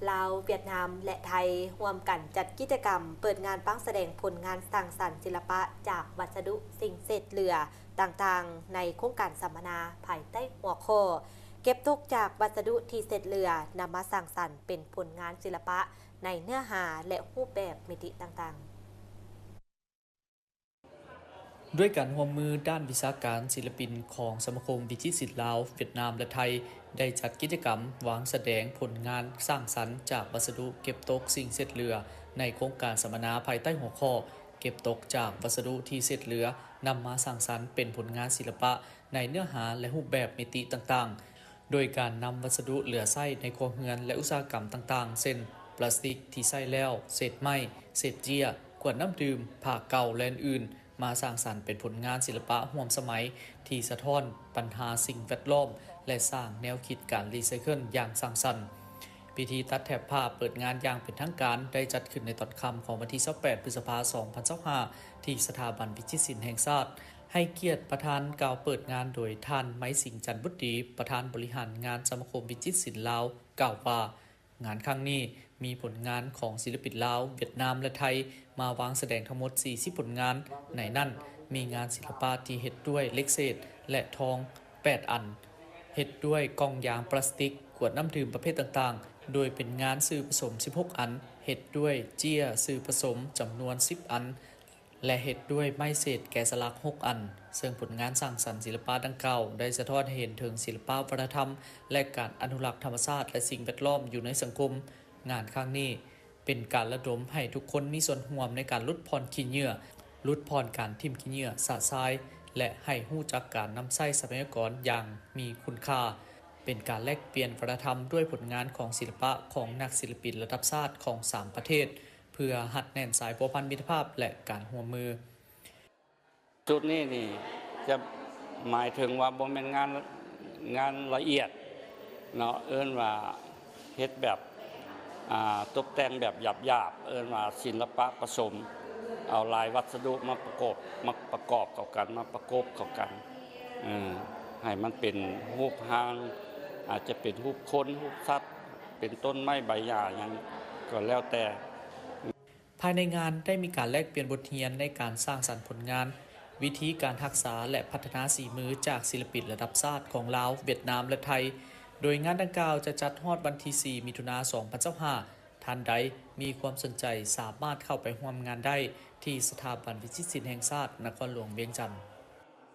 ລາວ, ຫວຽດນາມ ແລະ ໄທ ຮ່ວມກັນຈັດກິດຈະກຳເປີດງານປາງສະແດງຜົນງານສ້າງສັນສິລະປະຈາກວັດສະດຸສິ່ງເສດເຫຼືອຕ່າງໆ ໃນໂຄງການສຳມະນາພາຍໃຕ້ຫົວຂໍ້ ເກັບຕົກຈາກວັດສະດຸທີ່ເສດເຫຼືອ ນຳມາສ້າງສັນເປັນຜົນງານສິລະປະໃນເນື້ອຫາ ແລະ ຮູບແບບມິຕິຕ່າງໆ. ດ້ວຍການຮ່ວມມືດ້ານວິຊາການ, ສິລະປິນຂອງສະມາຄົມວິຈິດສິນລາວ, ຫວຽດນາມ ແລະ ໄທ ໄດ້ຈັດກິດຈະກຳວາງສະແດງຜົນງານສ້າງສັນຈາກວັດສະດຸເກັບຕົກສິ່ງເສດເຫຼືອ ໃນໂຄງການສຳມະນາພາຍໃຕ້ຫົວຂໍ້ ເກັບຕົກຈາກວັດສະດຸທີ່ເສດເຫຼືອ ນຳມາສ້າງສັນເປັນຜົນງານສິລະປະໃນເນື້ອຫາ ແລະ ຮູບແບບມິຕິຕ່າງໆ. ໂດຍການນຳວັດສະດຸເຫຼືອໃຊ້ໃນຄົວເຮືອນ ແລະ ອຸດສາຫະກຳຕ່າງໆ ເຊັ່ນ ປລາສຕິກທີ່ໃຊ້ແລ້ວ, ເສດໄມ້, ເສດເຈ້ຍ, ຂວດນ້ຳດື່ມ, ຜ້າເກົ່າ ແລະ ອື່ນໆ ມາສ້າງສັນເປັນຜົນງານສິລະປະຮ່ວມສະໄໝ ທີ່ສະທ້ອນບັນຫາສິ່ງແວດລ້ອມ ແລະ ສ້າງແນວຄິດການຣີໄຊເຄິນຢ່າງສ້າງສັນ. ພິທີຕັດແຖບຜ້າເປີດງານຢ່າງເປັນທາງການ ໄດ້ຈັດຂຶ້ນໃນຕອນຄ່ຳຂອງວັນທີຊາວແປດ ພຶດສະພາ ສອງພັນຊາວຫ້າ ທີ່ສະຖາບັນວິຈິດສິນແຫ່ງຊາດ. ໃຫ້ກຽດປະທານກ່າວເປີດງານໂດຍທ່ານ ໄມສິງ ຈັນບຸດດີ, ປະທານບໍລິຫານງານສະມາຄົມວິຈິດສິນລາວ ກ່າວວ່າ ງານຄັ້ງນີ້ມີຜົນງານຂອງສິລະປິນລາວ, ຫວຽດນາມ ແລະ ໄທ ມາວາງສະແດງທັງໝົດສີ່ສິບຜົນງານ, ໃນນັ້ນມີງານສິລະປະທີ່ເຮັດດ້ວຍເຫຼັກເສດ ແລະ ທອງແປດອັນ, ເຮັດດ້ວຍກ່ອງຢາງປລາສຕິກ, ຂວດນ້ຳດື່ມປະເພດຕ່າງໆ, ໂດຍເປັນງານສື່ປະສົມສິບຫົກອັນ, ເຮັດດ້ວຍເຈ້ຍສື່ປະສົມຈຳນວນສິບອັນ ແລະ ເຮັດດ້ວຍໄມ້ເສດແກະສະຫຼັກຫົກອັນ, ເຊິ່ງຜົນງານສ້າງສັນສິລະປະດັ່ງກ່າວໄດ້ສະທ້ອນໃຫ້ເຫັນເຖິງສິລະປະວັດທະນະທຳ ແລະ ການອະນຸລັກທຳມະຊາດ ແລະ ສິ່ງແວດລ້ອມຢູ່ໃນສັງຄົມ. ງານຄັ້ງນີ້ເປັນການລະດົມໃຫ້ທຸກຄົນມີສ່ວນຮ່ວມໃນການຫຼຸດຜ່ອນຂີ້ເຫຍື້ອ, ຫຼຸດຜ່ອນການຖິ້ມຂີ້ເຫຍື້ອຊະຊາຍ ແລະ ໃຫ້ຮູ້ຈັກການນຳໃຊ້ຊັບພະຍາກອນຢ່າງມີຄຸນຄ່າ. ເປັນການແລກປ່ຽນວັດທະນະທຳດ້ວຍຜົນງານຂອງສິລະປະຂອງນັກສິລະປິນລະດັບຊາດຂອງສາມປະເທດ ເພື່ອຮັດແໜ້ນສາຍພົວພັນມິດຕະພາບ ແລະ ການຮ່ວມມື. ຈຸດນີ້ນີ້ຈະໝາຍເຖິງວ່າບໍ່ແມ່ນງານ ງານລະອຽດເນາະ, ເອີ້ນວ່າເຮັດແບບ ອ່າ ຕົກແຕ່ງແບບຫຍາບໆ, ເອີ້ນວ່າສິລະປະປະສົມ, ເອົາຫຼາຍວັດສະດຸມາປະກອບ ມາປະກອບເຂົ້າກັນ, ມາປະກົບເຂົ້າກັນ ເອີ ໃຫ້ມັນເປັນຮູບຮ່າງ, ອາດຈະເປັນຮູບຄົນ, ຮູບສັດ, ເປັນຕົ້ນໄມ້ໃບຫຍ້າຫຍັງກໍແລ້ວແຕ່. ພາຍໃນງານໄດ້ມີການແລກປ່ຽນບົດຮຽນໃນການສ້າງສັນຜົນງານ, ວິທີການຮັກສາ ແລະ ພັດທະນາສີມືຈາກສິລະປິນລະດັບຊາດຂອງລາວ, ຫວຽດນາມ ແລະ ໄທ, ໂດຍງານດັ່ງກ່າວຈະຈັດຮອດວັນທີສີ່ ມິຖຸນາ ສອງພັນຊາວຫ້າ. ທ່ານໃດມີຄວາມສົນໃຈສາມາດເຂົ້າໄປຮ່ວມງານໄດ້ທີ່ສະຖາບັນວິຈິດສິນແຫ່ງຊາດ ນະຄອນຫຼວງວຽງຈັນ.